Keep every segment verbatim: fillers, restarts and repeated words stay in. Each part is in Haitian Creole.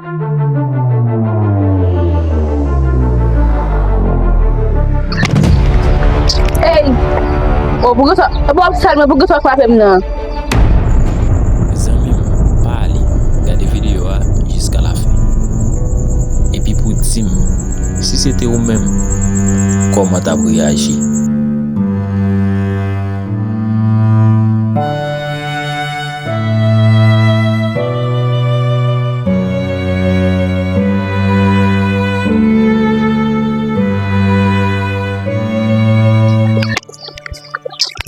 Ey! O, poukisa, e, w ap sal mwen, poukisa w frape m nan? Zanmi m, pa ale, gade videyo a jiska lafen. Epi pou w di m, si se te ou menm, kòman w t ap reyaji?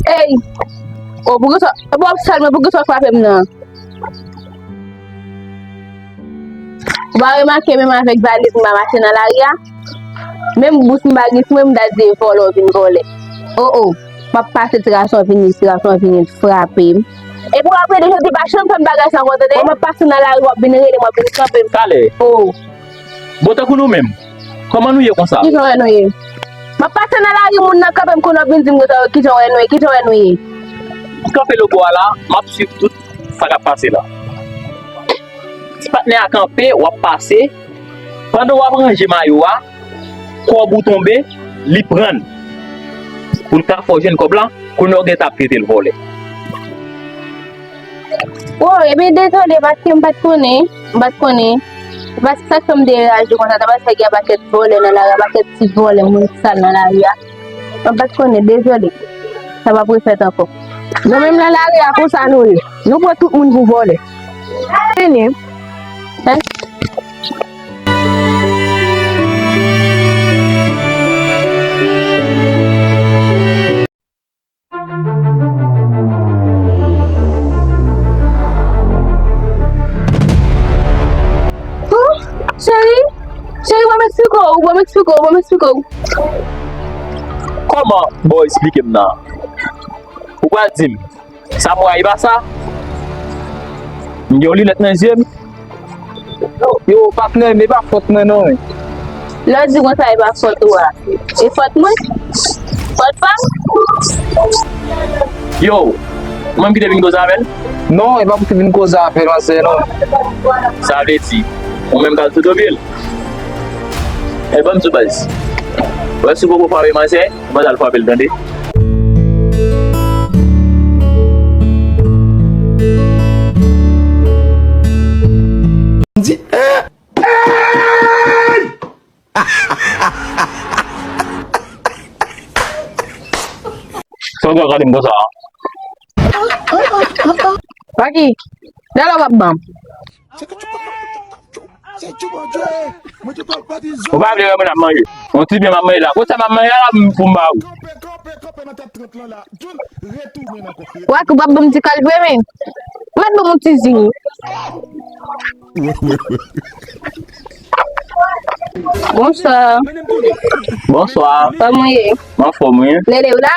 Ey! O, poukisa, e, w ap sal mwen, poukisa w frape m nan? Ou pa remake menm avèk valiz m pa mache nan lari a? Menm bous m pa gen sou mwen, m ta di e vòlè w vin vòlè. O, o, m ap pase ti gason vini, ti gason vini frape m. Epi w ap rele jodi pa janm fè m bagay sa ankò, tande? Bon, m ap pase nan lari, w ap vin rele m, w ap vin kanpe m. Talè. O. Bon, tankou nou menm. Kòman nou ye konsa? Kijan w wè nou ye? M ap pase nan lari, moun nan kanpe m, kounye w ap vin di m konsa, kijan w wè nou ye, kijan w wè nou ye? M kanpe lòbò a la, m ap swiv tout sa k ap pase la. Ti patnè a kanpe, w ap pase. Pandan w ap ranje mayo a, kòb ou tonbe, li pran l. Pou l ka fè w jwenn kòb la, kounye a w gentan ap trete l vòlè. O, ebyen, dezole, paske m pa t konnen, m pa t konnen. Se pa sa k fè m te reyaji konsa, se paske gen pakèt vòlè nan lari a, pakèt ti vòlè, moun sal nan lari a. Mwen pa t konnen, dezole. Sa p ap refèt ankò. Nou menm nan lari a, konsa nou ye. Nou pran tout moun pou vòlè. Fini. Hein? Oh, cheri, cheri, ban m eksplike w, ban m eksplike w, ban m eksplike w. Kòman? Bon, eksplike m nan. Ou pral di m, sa m wè a, e pa sa? M gen yon linèt nan zye m? Yo, patnè, men pa fòt mwen non. Lè w di konsa, e pa fòt ou a. E fòt mwen? Fòt pa m? Yo, ou menm ki te vin koze avè l? Non, e pa pou te vin koze avè l, manzè, non. Sa vle di, ou menm k al toutopi l? E ban m di w baz. Ou wè si w poko frape manzè, ou pa t al frape l, tande. M di, eh! Hey! Sa w gade m konsa a? Paki, dalo w ap ban m. Ou pa vle wè mwen ap manje. Yon ti byen m ap manje la. Kote sa m ap manje la, la pou m ba ou. Wak, ou p ap ban m ti kal vre, men. Ou mèt ban m yon ti zi. Bonswa. Bonswa. Kòman w ye? M anfòm, wi. Lele, w la?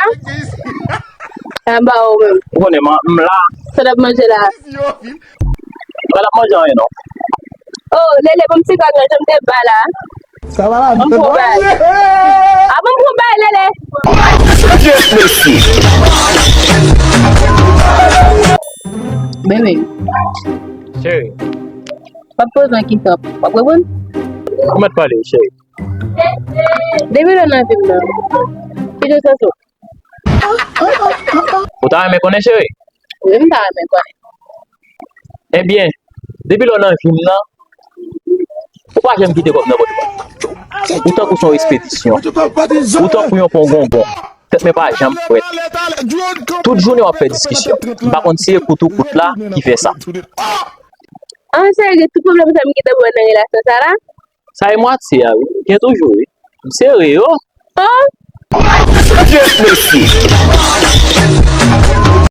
Anba ou menm. Ou konnen, m la. Sa n ap manje la? M pa t ap manje anyen, non. Oh, Lele, ban m ti kal nan jan m te ba la. Sa va la? Ban m pran bay. A, ban m pran bay, Lele. Pyès mesye. Bebe. Cheri. P ap poze yon kesyon. W ap reponn? Ou mèt pale, cheri. Depi lè w nan vi m nan, ki jan w santi w? Ou ta renmen konnen, cheri? Wi, m ta renmen konnen. Ebyen, depi lè w nan vi m nan, ou pa janm kite kòb nan pòch mwen. Ou tankou se yon ekspedisyon. Ou tankou yon pon gongon. Tèt mwen pa janm frèt. Tout jounen w ap fè diskisyon. M pa konn si se kout ou kout la ki fè sa. An, serye, tout pwoblèm sa m gentan wè nan relasyon sa la. Sa e mwatye a, wi. Gen toujou, wi. M serye, o. Oh! Pyès mesye.